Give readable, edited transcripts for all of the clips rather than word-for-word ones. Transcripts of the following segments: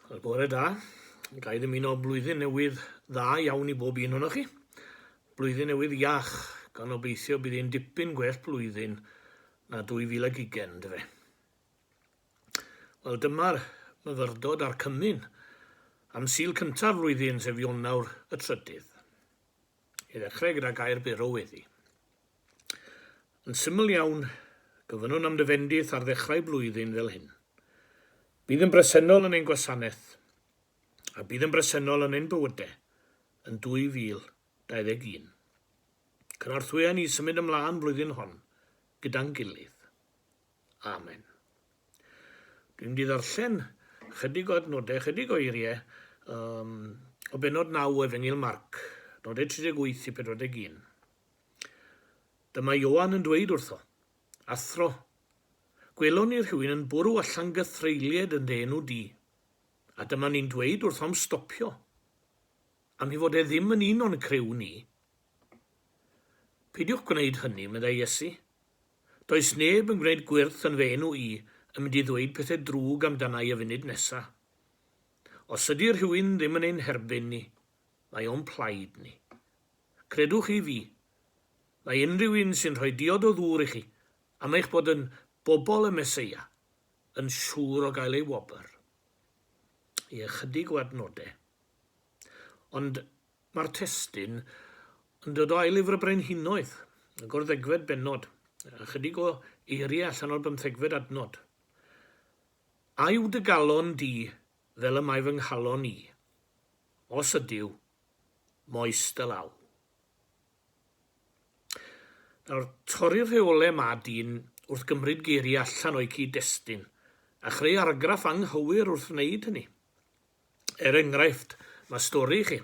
Wel, bore da. Ga i ddymuno blwyddyn newydd dda iawn i bob un ohonoch chi. Blwyddyn newydd iach, gan obeithio bydd hi'n dipyn gwell blwyddyn na 2020, yndyfe? Wel, dyma'r myfyrdod a'r cymun am Sul cynta'r flwyddyn, sef Ionawr y trydydd. I ddechrau gyda gair byr o weddi. Yn syml iawn, gofynnwn am dy fendith ar ddechrau blwyddyn fel hyn. Bydd yn bresennol yn ein gwasanaeth, a bydd yn bresennol yn ein bywydau yn 2021. Cynorthwya ni symud ymlaen blwyddyn hon gyda'n gilydd. Amen. Dwi'n mynd i ddarllen chydig o adnodau, chydig o eiriau um, o benod 9 o Efengyl Marc, nodau 38 i 41. Dyma Ioan yn dweud wrtho, Athro, gwelon ni rhywun yn bwrw allan gythreulied yn dy enw di, a dyma ni'n dweud wrtho am stopio, am ei fod e ddim yn un o'n criw ni. Peidiwch gwneud hynny, meddai Iesu. Does neb yn gwneud gwyrth yn fy enw i yn mynd i ddweud pethau drwg amdana i y funud nesa. Os ydy rhywun ddim yn ein herbyn ni, mae o'n plaid ni. Credwch chi fi, mae unrhyw un sy'n rhoi diod o ddŵr i chi am eich bod yn bobl y Meseia yn siŵr o gael ei wobr. Ie, ychydig o adnodau. Ond mae'r testun yn dod o Ail Lyfr y Brenhinoedd, y gorddegfed bennod, ychydig o eiriau allan o'r bymthegfed adnod. A yw dy galon di fel y mae fy nghalon i? Os ydyw, moes dy law. Nawr, torri'r rheolau ma dyn wrth gymryd geiriau allan o'u cyd-destun, a chreu argraff anghywir wrth wneud hynny. Er enghraifft, mae stori i chi.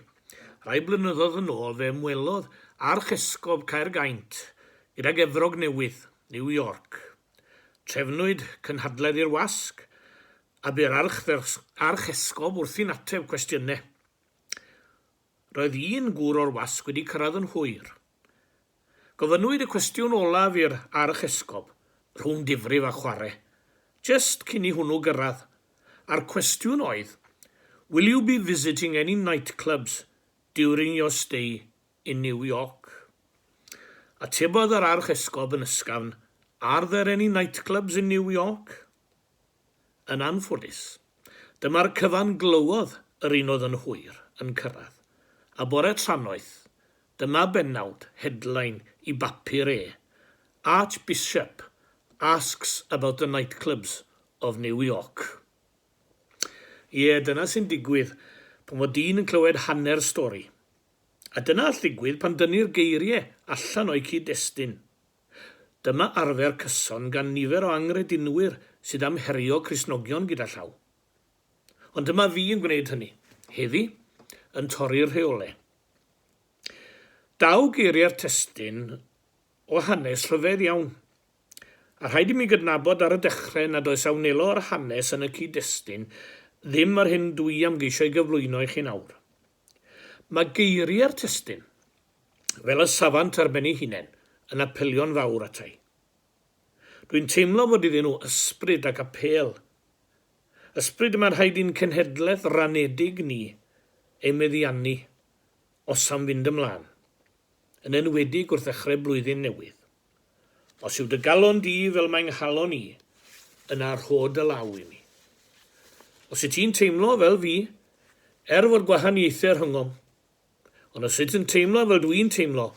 Rai blynyddoedd yn ôl fe ymwelodd Archesgob Caergaint gydag Efrog Newydd, New York. Trefnwyd cynhadledd i'r wasg, a bu'r Archesgob wrthi'n ateb cwestiynau. Roedd un gŵr o'r wasg wedi cyrraedd yn hwyr. Gofynnwyd y cwestiwn olaf i'r Archesgob, rhwng difrif a chwarae, jyst cyn i hwnnw gyrraedd, a'r cwestiwn oedd, Will you be visiting any nightclubs during your stay in New York? Atebodd yr Archesgob yn ysgafn, Are there any nightclubs in New York? Yn anffodus, dyma'r cyfan glywodd yr un oedd yn hwyr yn cyrraedd, a bore trannoeth, dyma bennawd, headline, i bapur e, Archbishop asks about the nightclubs of New York. Ie, dyna sy'n digwydd pan fod dyn yn clywed hanner stori. A dyna all ddigwydd pan dynnir geiriau allan o'u cyd-destun. Dyma arfer cyson gan nifer o anghredinwyr sydd am herio Cristnogion gyda llaw. Ond dyma fi yn gwneud hynny, heddi, yn torri'r rheole. Daw geiriau'r testun o hanes rhyfedd iawn. A rhaid i mi gydnabod ar y dechrau nad oes a wnelo â'r hanes yn y cyd-destun ddim yr hyn dwi am geisio ei gyflwyno i chi nawr. Mae geiriau'r testun, fel y safant ar ben ei hunain, yn apelio'n fawr ata i. Dwi'n teimlo fod iddyn nhw ysbryd ac apêl. Ysbryd y mae'n rhaid i'n cenhedlaeth ranedig ni ei meddiannu os am fynd ymlaen, yn enwedig wrth ddechrau blwyddyn newydd. Os yw dy galon di fel mae 'nghalon i, yna rho dy law i mi. Os wyt ti'n teimlo fel fi, er fod gwahaniaethau rhyngom, Ond os wyt yn teimlo fel dw i'n teimlo,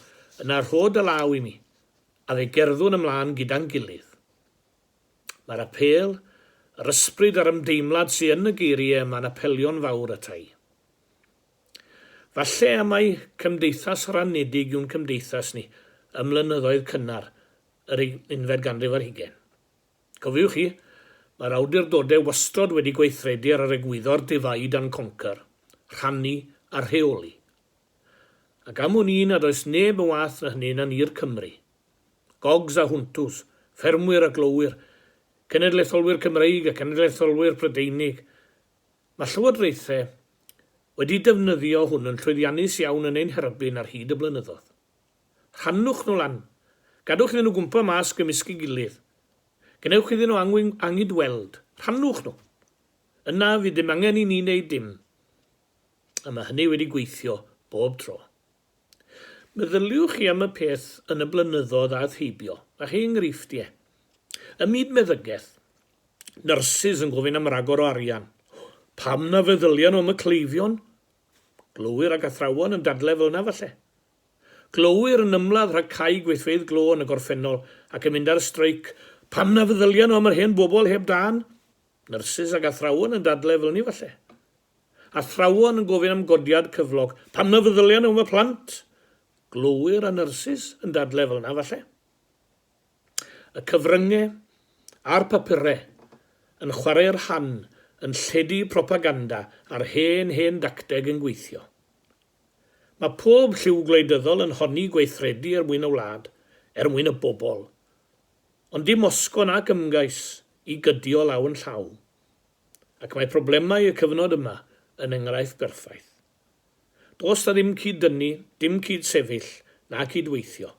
yna rho dy law i mi, a fe gerddwn ymlaen gyda'n gilydd. Mae'r apêl, yr ysbryd a'r ymdeimlad sy yn y geiriau yma'n apelio'n fawr ata i. Falle am mai cymdeithas ranedig yw'n cymdeithas ni ym mlynyddoedd cynnar yr unfed ganrif ar hugain. Cofiwch chi, mae'r awdurdodau wastod wedi gweithredu ar yr egwyddor divide and conquer, rhannu a rheoli. Ac am wn i nad oes neb yn wath na hynny na ni'r Cymry. Gogs a hwntws, ffermwyr a glowyr, cenedlaetholwyr Cymreig a cenedlaetholwyr Prydeinig, mae llywodraethau wedi defnyddio hwn yn llwyddiannus iawn yn ein herbyn ar hyd y blynyddoedd. Rhannwch nhw lan. Gadwch iddyn nhw gwmpo mas gymysg ei gilydd. Gwnewch iddyn nhw angyd-weld. Rhannwch nhw. Yna, fydd dim angen i ni wneud dim. A mae hynny wedi gweithio bob tro. Meddyliwch chi am y peth yn y blynyddoedd aeth heibio, a chi enghreifftiau. Ym myd meddygaeth, nyrsys yn gofyn am ragor o arian. Pam na feddylian nhw am y cleifion? Glowyr ac athrawon yn dadlau fel yna falle. Glowyr yn ymladd rhag cau gweithfeydd glo yn y gorffennol ac yn mynd ar streic. Pam na feddylian nhw am yr hen bobl heb dân? Nyrsys ac athrawon yn dadlau fel 'ny falle. Athrawon yn gofyn am godiad cyflog. Pam na feddylian nhw am y plant? Glowyr a nyrsys yn dadle fel 'na falle. Y cyfrynge a'r papure yn chwarae rhan yn lledu propaganda a'r hen, hen dacteg yn gweithio. Mae pob lliw gwleidyddol yn honni gweithredu er mwyn y wlad, er mwyn y bobl. Ond dim osgo nac ymgais i gydio law yn llaw. Ac mae problemau y cyfnod yma yn enghraifft berffaith. Does 'na ddim cyd-dynnu, dim cyd-sefyll, na cyd-weithio,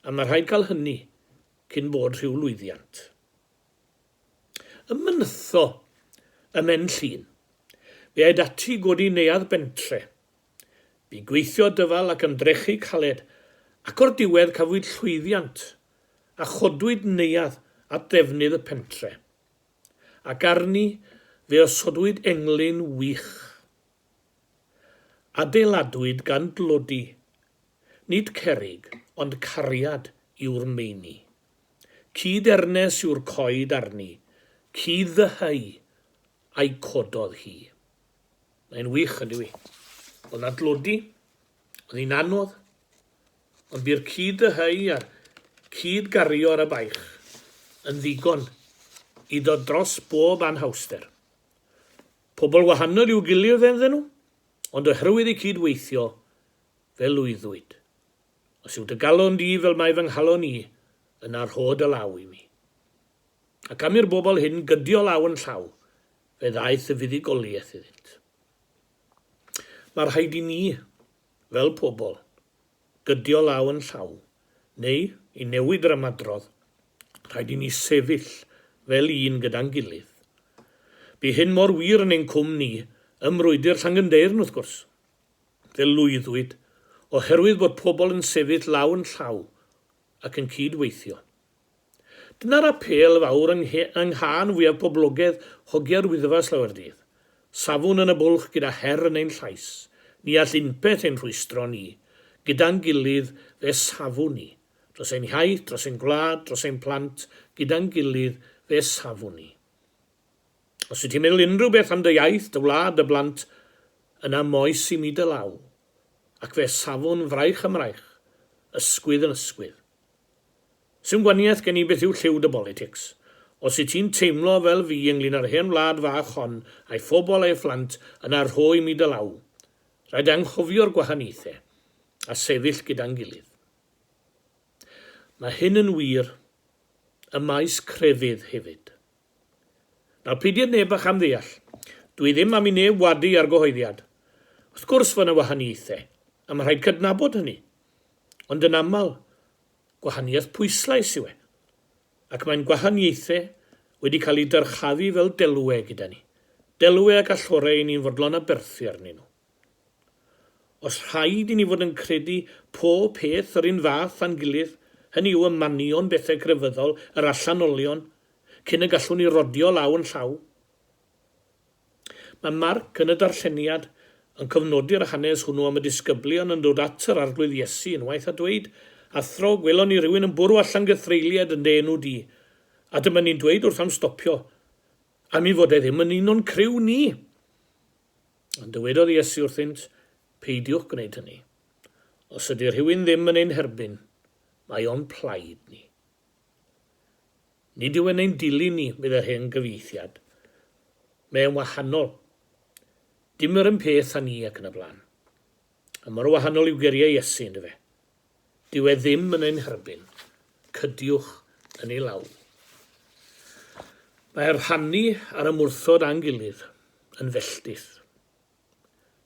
a mae rhaid cael hynny cyn bod rhyw lwyddiant. Ym Mynytho, ym Mhen Llŷn, fe aed ati i godi neuadd bentre. Bu gweithio dyfal ac ymdrechu caled, ac o'r diwedd cafwyd llwyddiant, a chodwyd neuadd at ddefnydd y pentre. Ac arni fe osodwyd englyn wych. Adeiladwyd gan dlodi. Nid cerrig, ond cariad yw'r meini. Cyd ernes yw'r coed arni, cyd ddyheu a'i cododd hi. Mae'n wych, yn dyw hi? Oedd 'na dlodi, oedd hi'n anodd, Ond bu'r cyd-ddyheu a'r cyd-gario ar y baich yn ddigon i ddod dros bob anhawster. Pobl wahanol i'w gilydd oedden nhw, ond oherwydd eu cyd-weithio, fe lwyddwyd. Os yw dy galon di fel mae fy nghalon i, yna rho dy law i mi. Ac am i'r bobl hyn gydio law yn llaw, fe ddaeth y fuddugoliaeth iddynt. Mae rhaid i ni, fel pobl, gydio law yn llaw, neu, i newid yr ymadrodd, rhaid i ni sefyll fel un gyda'n gilydd. Bu hyn mor wir yn ein cwm ni ym mrwydr Llangyndeyrn, wrth gwrs. Fe lwyddwyd, oherwydd bod pobl yn sefyll law yn llaw ac yn cyd-weithio. Dyna'r apêl fawr yng nghân fwyaf poblogaidd Hogia'r Wyddfa slawer dydd. Safwn yn y bwlch gyda her yn ein llais. Ni all unpeth ein rhwystro ni. Gyda'n gilydd fe safwn ni. Dros ein hiaith, dros ein gwlad, dros ein plant, gyda'n gilydd fe safwn ni. Os wyt ti'n meddwl unrhyw beth am dy iaith, dy wlad, dy blant, yna moes i mi dy law. Ac fe safwn fraich ym mraich, ysgwydd yn ysgwydd. Sim gwaniaeth gen i beth yw lliw dy bolitics. Os wyt ti'n teimlo fel fi ynglyn â'r hen wlad fach hon a'i phobl a'i phlant yna rho i mi dy law. Rhaid anghofio'r gwahaniaethe a sefyll gyda'n gilydd. Mae hyn yn wir ym maes crefydd hefyd. Nawr peidied neb â chamddeall. Dw i ddim am i neb wadu argyhoeddiad. Wrth gwrs fod 'na wahaniaethau, a mae rhaid cydnabod hynny. Ond yn aml, gwahaniaeth pwyslais yw e. Ac mae'n gwahaniaethau wedi cael eu dyrchafu fel delwe gyda ni. Delwe ac allorau i ni'n fodlon aberthu arnyn nhw. Os rhaid i ni fod yn credu pob peth yr un fath â'n gilydd, hynny yw y manion bethau crefyddol, yr allanolion, cyn y gallwn ni rodio law yn llaw. Mae Marc yn y darlleniad yn cofnodi'r hanes hwnnw am y disgyblion yn dod at yr Arglwydd Iesu unwaith a dweud, Athro, gwelon ni rywun yn bwrw allan gythreuliaid yn dy enw di, a dyma ni'n dweud wrth am stopio, am ei fod e ddim yn un o'n criw ni. Ond dywedodd Iesu wrthynt, Peidiwch gwneud hynny. Os ydy rhywun ddim yn ein herbyn, mae o'n plaid ni. Nid yw e'n ein dilyn ni, meddai'r hen gyfieithiad. Mae e'n wahanol. Dim yr un peth â ni ac yn y blaen. A mor wahanol yw geiriau Iesu, yndyfe? Dyw e ddim yn ein herbyn. Cydiwch yn ei law. Mae'r rhannu a'r ymwrthod â'n gilydd yn felltith.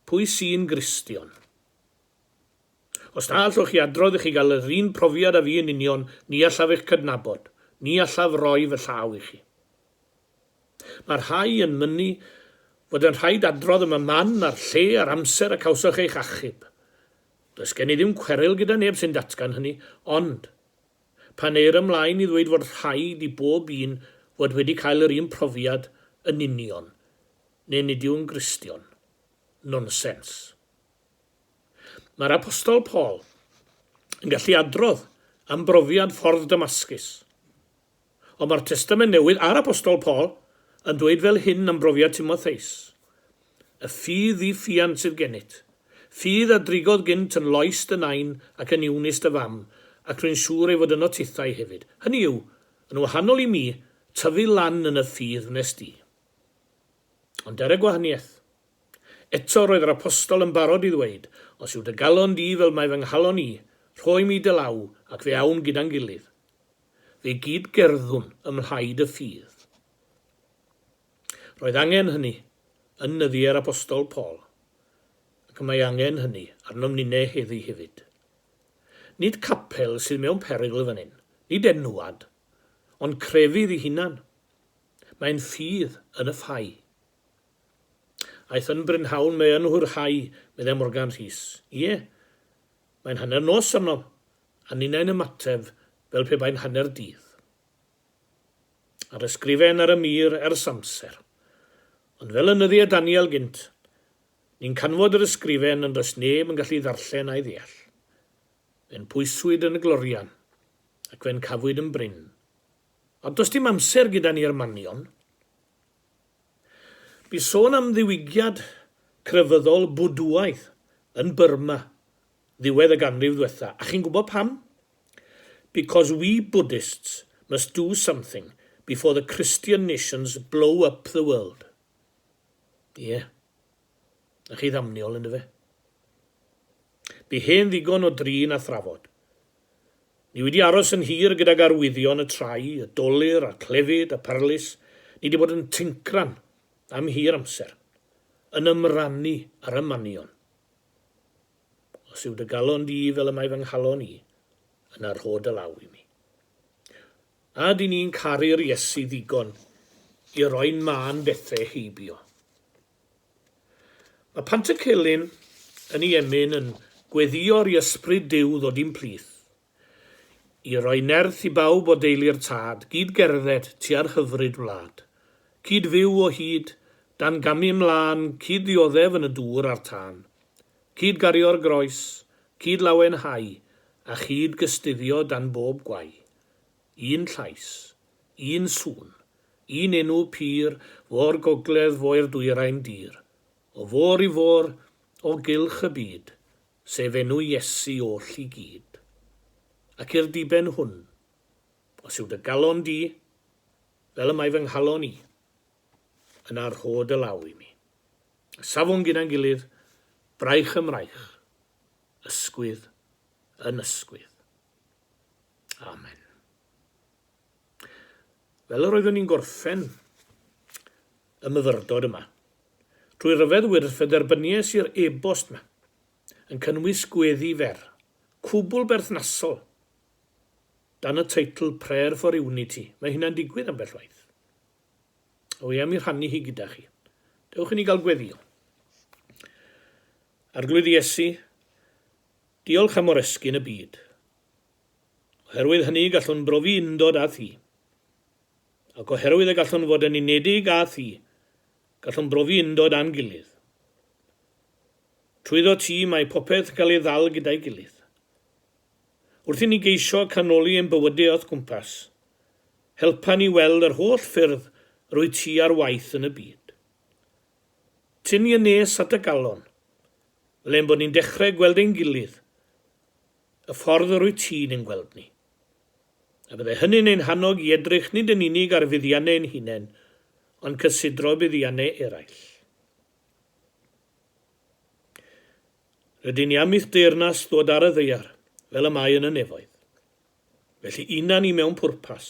Pwy sy'n Gristion? Os na allwch chi adrodd i chi gael yr un profiad â fi yn union, ni allaf eich cydnabod. Ni allaf roi fy llaw i chi. Mae rhai yn mynnu fod yn rhaid adrodd am y man a'r lle a'r amser y cawsoch eich achub. Does gen i ddim cweryl gyda neb sy'n datgan hynny, ond, pan eir ymlaen i ddweud fod rhaid i bob un fod wedi cael yr un profiad yn union, neu nid yw'n Gristion. Nonsens. Mae'r Apostol Paul yn gallu adrodd am brofiad ffordd Damascus. Ond mae'r Testament Newydd a'r Apostol Paul yn dweud fel hyn am brofiad Timotheus, Y ffydd ddi-ffiant sydd gennyt, ffydd a drigodd gynt yn Lois dy nain ac yn Eunice dy fam, ac rwy'n siŵr ei fod yno tithau hefyd. Hynny yw, yn wahanol i mi, tyfu lan yn y ffydd wnes di. Ond er y gwahaniaeth, eto roedd yr Apostol yn barod i ddweud, Os yw dy galon di fel mae fy nghalon i, rho i mi dy law, ac fe awn gyda'n gilydd. Fe gyd-gerddwn ym mhlaid y ffydd. Roedd angen hynny yn nyddiau'r Apostol Paul, ac y mae angen hynny arnom ninne heddi hefyd. Nid capel sydd mewn perygl fan hyn, nid enwad, ond crefydd ei hunan. Mae'n ffydd yn y ffau. Aeth yn brynhawn mae yn hwyrhau, meddai Morgan Rhys. Ie, mae'n hanner nos arnom, a ninnau'n ymateb fel pe bai'n hanner dydd. A'r ysgrifen ar y mur ers amser. Ond fel yn nyddiau Daniel gynt, ni'n canfod yr ysgrifen ond does neb yn gallu ddarllen a'i ddeall. Fe'n pwyswyd yn y glorian, ac fe'n cafwyd yn brin. Ond does dim amser gyda ni'r manion. Bu sôn am ddiwygiad crefyddol Bwdŵaidd yn Burma ddiwedd y ganrif ddwetha, a chi'n gwybod pam? Because we Buddhists must do something before the Christian nations blow up the world. Ie. Na chi ddamniol, yndyfe? Bu hen ddigon o drin a thrafod. Ni wedi aros yn hir gydag arwyddion y trai, y dolur, a'r clefyd, y parlys. Ni wedi bod yn tincran am hir amser, yn ymrannu ar y manion. Os yw dy galon di fel y mae fy nghalon i, yna rho dy law i mi. A dyn ni'n caru'r Iesu ddigon i roi'n mân bethe heibio. Mae Pantycelyn yn ei emyn yn gweddïo'r i ysbryd Duw ddod i'n plith, i roi nerth i bawb o deulu'r tad gyd gerdded tua'r hyfryd wlad, cyd fyw o hyd, dan gamu mlân, cyd ddioddef yn y dŵr a'r tân, cyd gario'r groes, cyd lawenhau, a chyd gystuddio dan bob gwae. Un llais, un sŵn, un enw pur, fo'r gogledd fo'r dwyrain dir, o fôr i fôr, o gylch y byd, sef enw Iesu oll i gyd. Ac i'r diben hwn, os yw dy galon di, fel y mae fy nghalon i, yna rho dy law i mi. A safwn gyda'n gilydd, braich ym mraich, ysgwydd yn ysgwydd. Amen. Fel yr oeddwn i'n gorffen y myfyrdod yma, Trwy ryfedd wyrth fe dderbynies i'r e-bost 'ma, yn cynnwys gweddi fer, cwbl berthnasol, dan y teitl Prayer for Unity. Mae hynna'n digwydd ambell waith. A wi am i rhannu hi gyda chi. Dewch i ni gael gweddio. Arglwydd Iesu, diolch am oresgyn y byd. Oherwydd hynny gallwn brofi undod â thi. Ac oherwydd y gallwn fod yn unedig â thi, gallwn brofi undod â'n gilydd. Trwyddo ti mae popeth yn cael ei ddal gyda'i gilydd. Wrth i ni geisio canoli ein bywydau o'th gwmpas, helpa ni weld yr holl ffyrdd yr wyt ti ar waith yn y byd. Tyn ni yn nes at dy galon, fel ein bod ni'n dechrau gweld ein gilydd, y ffordd yr wyt ti'n ein gweld ni. A byddai hynny'n ein hannog i edrych nid yn unig ar fuddiannau ein hunain, ond cysidro buddiannau eraill. Rydyn ni am i'th deyrnas ddod ar y ddaear, fel y mae yn y nefoedd. Felly una ni mewn pwrpas,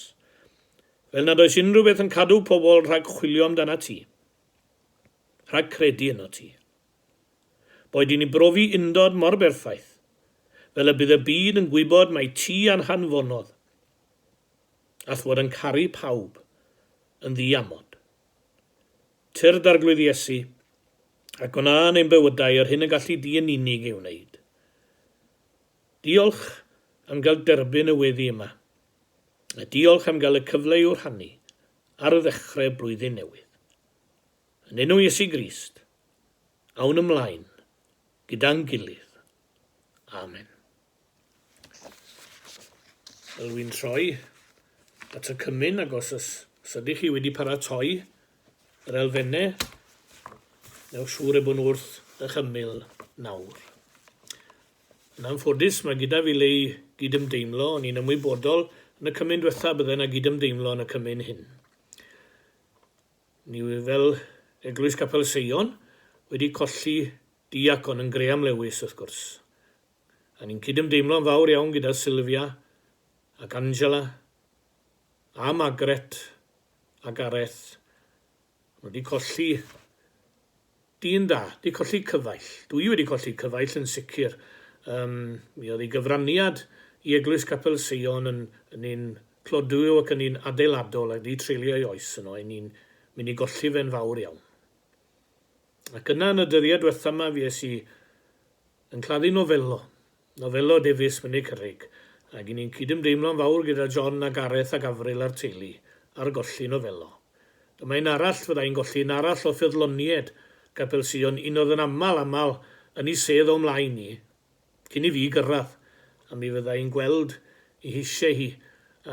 fel nad oes unrhyw beth yn cadw pobl rhag chwilio amdanat ti, rhag credu ynot ti. Boed i ni brofi undod mor berffaith, fel y bydd y byd yn gwybod mai ti a'n hanfonodd, a'th fod yn caru pawb yn ddiamod. Tyrd Arglwydd Iesu, a gwna yn ein bywydau yr hyn y galli di yn unig ei wneud. Diolch am gael derbyn y weddi yma, a diolch am gael y cyfle i'w rhannu ar ddechrau blwyddyn newydd. Yn enw Iesu Grist, awn ymlaen gyda'n gilydd. Amen. Wel, wy'n troi at y cymun ac os, os, os ydych chi wedi paratoi yr elfennau, newch siŵr eu bod nhw wrth eich ymyl nawr. Yn anffodus, mae gyda fi le i gydymdeimlo, o'n i'n ymwybodol yn y cymun diwetha bydde yna gydymdeimlo yn y cymun hyn. Ni fel Eglwys Capel Seion wedi colli diacon yn Graham Lewis wrth gwrs. A ni'n cydymdeimlo'n fawr iawn gyda Sylvia ac Angela a Margaret a Gareth. Maen nhw wedi colli dyn da, wedi colli cyfaill. Dwi wedi colli cyfaill yn sicr. Um, mi oedd ei gyfraniad i Eglwys Capel Seion yn, yn un clodwiw ac yn un adeiladol ac wedi treulio ei oes yno. Ein ni'n mynd i golli fe'n fawr iawn. Ac yna yn y dyddiau diwetha yma fues i yn claddu Novello, Novello Davies Mynydd Cyrrig, ac i ni'n cydymdeimlo'n fawr gyda John a Gareth ac Avril a'r teulu ar golli Novello. Dyma un arall fydda i'n golli, un arall o ffyddlonied Capel Sion, un oedd yn aml, aml yn ei sedd o mlaen i, cyn i fi gyrraedd, a mi fydda i'n gweld ei heisiau hi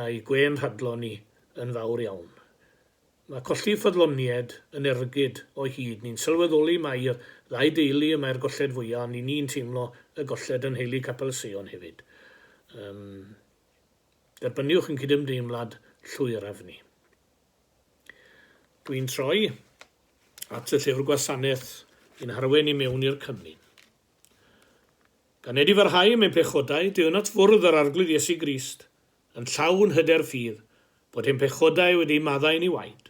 a'i gwên rhadlon hi yn fawr iawn. Mae colli ffyddlonied yn ergyd o hyd. Ni'n sylweddoli mai i'r ddau deulu y mae'r golled fwya', ond i ni'n teimlo y golled yn nheulu Capel Seion hefyd. Yym, derbyniwch yn cydymdeimlad llwyraf ni. Dwi'n troi at y llyfr gwasanaeth i'n harwain i mewn i'r cymun. Gan edifarhau mewn pechodau, deuwn at fwrdd yr Arglwydd Iesu Grist, yn llawn hyder ffydd bod ein pechodau wedi eu maddau yn ei waed.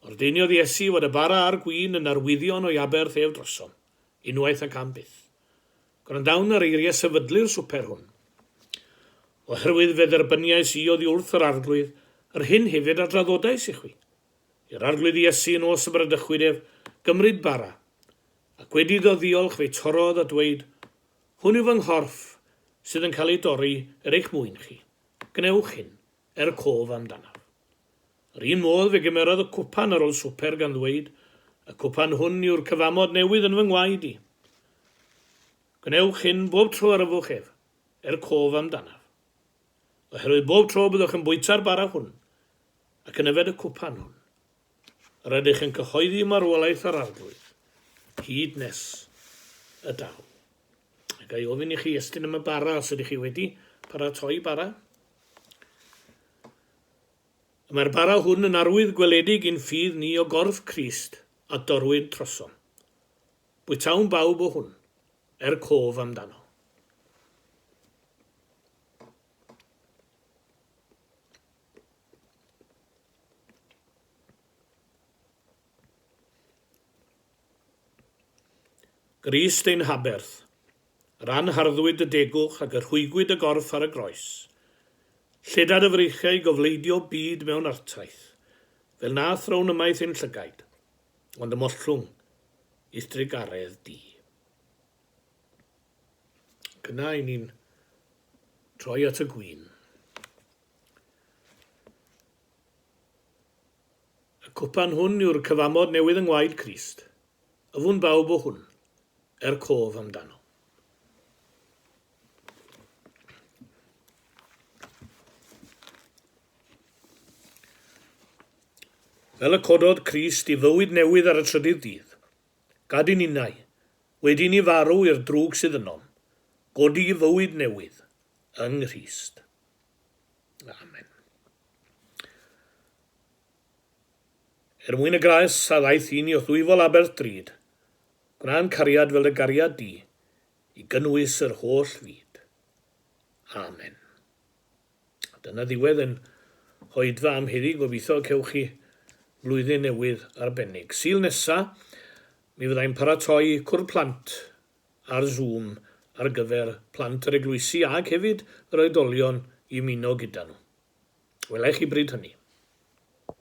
Ordeiniodd Iesu fod y bara a'r gwin yn arwyddion o'i aberth ef drosom, unwaith ac am byth. Gwrandawn ar eiriau sefydlu'r swper hwn. Oherwydd fe dderbyniais i oddi wrth yr Arglwydd yr hyn hefyd a draddodais i chwi. I'r Arglwydd Iesu yn nos y bradychwyd ef, gymryd bara, ac wedi iddo ddiolch fe'i torrodd a dweud, Hwn yw fy nghorff, sydd yn cael ei dorri er eich mwyn chi. Gwnewch hyn, er cof amdanaf. Yr un modd fe gymerodd y cwpan ar ôl swper gan ddweud, Y cwpan hwn yw'r cyfamod newydd yn fy ngwaed i. Gwnewch hyn bob tro yr yfwch ef, er cof amdanaf. Oherwydd bob tro byddwch yn bwyta'r bara hwn, ac yn yfed y cwpan hwn, Yr ydych yn cyhoeddi marwolaeth yr Arglwydd, hyd nes y daw. A ga i ofyn i chi estyn am y bara os ydych chi wedi paratoi bara? Y mae'r bara hwn yn arwydd gweledig i'n ffydd ni o gorff Crist a dorrwyd trosom. Bwytawn bawb o hwn, er cof amdano. Grist ein haberth, yr anharddwyd dy degwch ac y rhwygwyd dy gorff ar y groes. Lleda dy freichiau i gofleidio byd mewn artaith, fel na thrown ymaith ein llygaid, ond ymollwng i'th drugaredd di. Ac yna i ni'n troi at y gwin. Y cwpan hwn yw'r cyfamod newydd yng ngwaed Crist. Yfwn bawb o hwn, er cof amdano. Fel y cododd Crist i fywyd newydd ar y trydydd dydd, gad i ninnau, wedi i ni farw i'r drwg sydd ynom, godi i fywyd newydd yng Nghrist. Amen. Er mwyn y gras a ddaeth i ni o'th ddwyfol aberth drud, gwna'n cariad fel dy gariad di, i gynnwys yr holl fyd. Amen. A dyna ddiwedd yn hoedfa am heddi, gobeithio y cewch chi flwyddyn newydd arbennig. Sul nesa, mi fyddai'n paratoi cwrdd plant ar Zoom ar gyfer plant yr eglwysi ac hefyd yr oedolion i ymuno gyda nhw. Wela i chi bryd hynny.